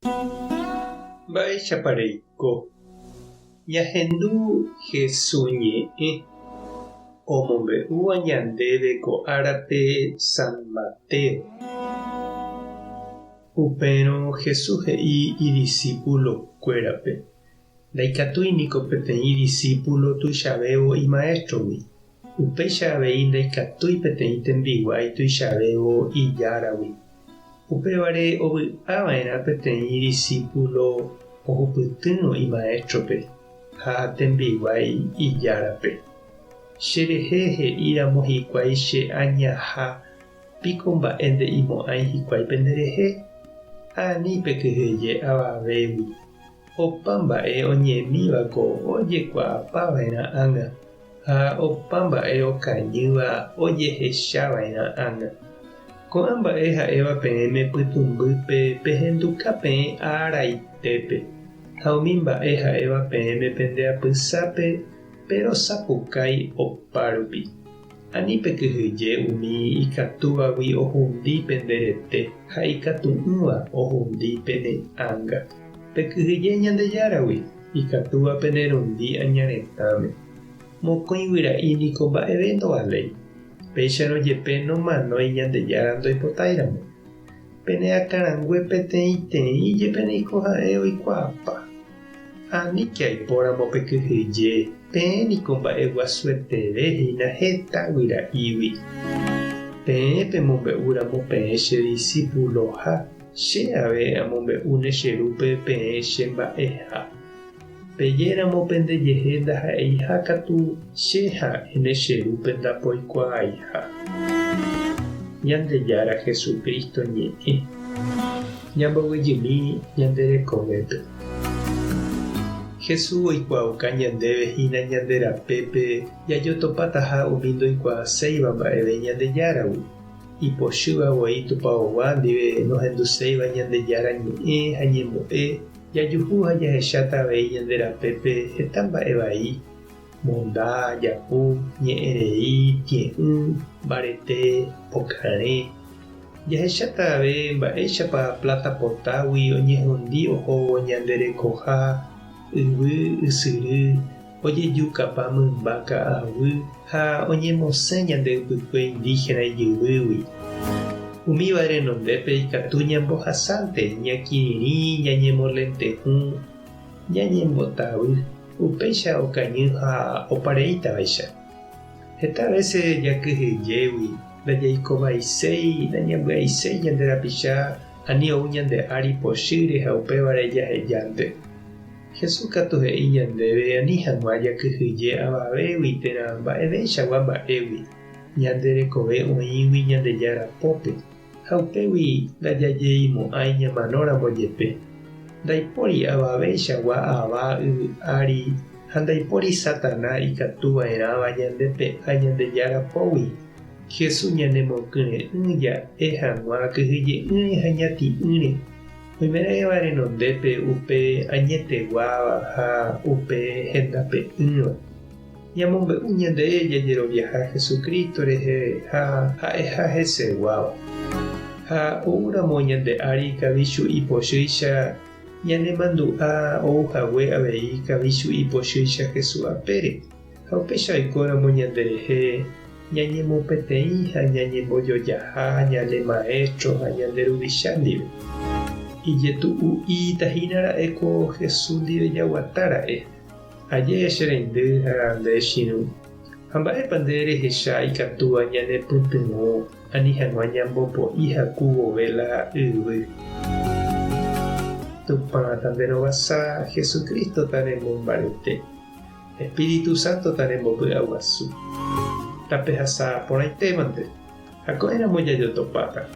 Mba'éichapa reiko? Ñahendu Hesu ñe'ẽ omombe'úva ñandéve ko árape San Mateo. Upérõ Jesús he'i idisípulokuérape, Ndaikatúi niko peteĩ disípulo tuichavévo imaéstrogui, upéicha avei ndaikatúi peteĩ tembiguái tuichavévo ijáragui. Upévare ovy'a va'erã peteĩ disípulo ohupytýrõ imaéstrope ha tembiguái ijárape. Cherehe he'íramo hikuái che añaha piko mba'e nde'imo'ãi hikuái penderehe? Ani pekyhyje avavégui. Opa mba'e oñemívako ojekuaapa va'erã ág̃a, ha opa mba'e okañýva ojehecha va'erã ág̃a. Ko'ã mba'e ha'éva peẽme pytũmbýpe pehenduka peẽ araitépe, ha umi mba'e ha'éva peẽme pende apysápe perosapukái opárupi. Ani pekyhyje umi ikatúvagui ohundi pende rete ha ikatu'ỹva ohundi pene ánga. Pekyhyje Ñandejáragui, ikatúva pene rundi aña retãme. Mokõi guyra'i niko mba'eve ndovaléi. Péicharõ jepe nomanói Ñandejára ndoipotáiramo. Pene akãrangue peteĩteĩ jepe niko ha'e oikuaapa. Aníke aipóramo pekyhyje, peẽ niko mba'eguasueteve hína heta guyra'ígui. Peẽ pemombe'úramo peẽ che disípuloha, che ave amombe'úne che Rúpe peẽ che mba'eha. Pejéramo pendejehe ndaha'eiha katu che ha'éne che Rúpe ndapoikuaaiha. Ñandejára Jesucristo ñe'ẽ. Ñamboguejymi ñande rekovépe. Jesús oikuaauka ñandéve hína ñande rapépe jajotopataha umi ndoikuaaséiva mba'eve Ñandejáragui. Ipochýva voi Tupaogua ndive nohenduséiva Ñandejára ñe'ẽ ha ñembo'e, jajuhu ha jahecháta avei ñande rapépe heta mba'e vai, monda, japu, ñe'ẽ rei, tie'ỹ, mbarete, pokarẽ. Jahecháta ave mba'éichapa pláta potágui oñehundi ohóvo ñande rekoha, yvy, ysyry, ojejukapa mymba ka'aguy ha oñemosẽ ñande ypykue indígena ijyvýgui. Umíva renondépe ikatu ñambohasánte, ñakirirĩ, ñañemolente'ỹ, ñañembotavy, upéicha okañy ha opareítavaicha. Heta vése jakyhyjégui, ndajaikovaiséi, nañambyaiséi ñande rapicha ani ou ñande ári pochýre ha upévare jahejánte. Jesús katu he'i ñandéve ani hag̃ua jakyhyje avavégui térã mba'eveichagua mba'égui, ñande rekove oĩgui Ñandejára pópe, ha upégui ndajajeimo'ãi ñamanóramo jepe. Ndaipóri avaveichagua ava yvy ári ha ndaipóri Satana ikatu va'erãva ñande pe'a Ñandejára pógui. Jesús ñanemokyre'ỹ ja'e hag̃ua kyhyje'ỹre ha ñati'ỹre. Oimeraẽva renondépe upe añeteguáva ha upe hendape'ỹva. Ñamombe'u ñande jajeroviaha Jesucristo rehe ha ha'eha heseguáva. Ha oúramo ñande ári kavichu'i pochýicha, ñanemandu'a ou hague avei kavichu'i pochýicha Jesús apére. Ha upéicha oikóramo ñanderehe, ñañemopeteĩ ha ñañembojojaha ñane Maéstro ha ñande Ruvicha ndive. Ijetu'u'íta hína ra'e ko Jesús ndive jaguata ra'e. Aje che reindy ha nde chirũ. Ha mba'épa nde rehecha ikatúva ñanepytyvõ ani hag̃ua ñambopo'i haku vove la yvy? Tupã tanderovasa, Jesucristo tanemombarete. Espíritu Santo tanembopy'aguasu. Tapehasa porãitémante, ha ko'ẽramo jajotopáta.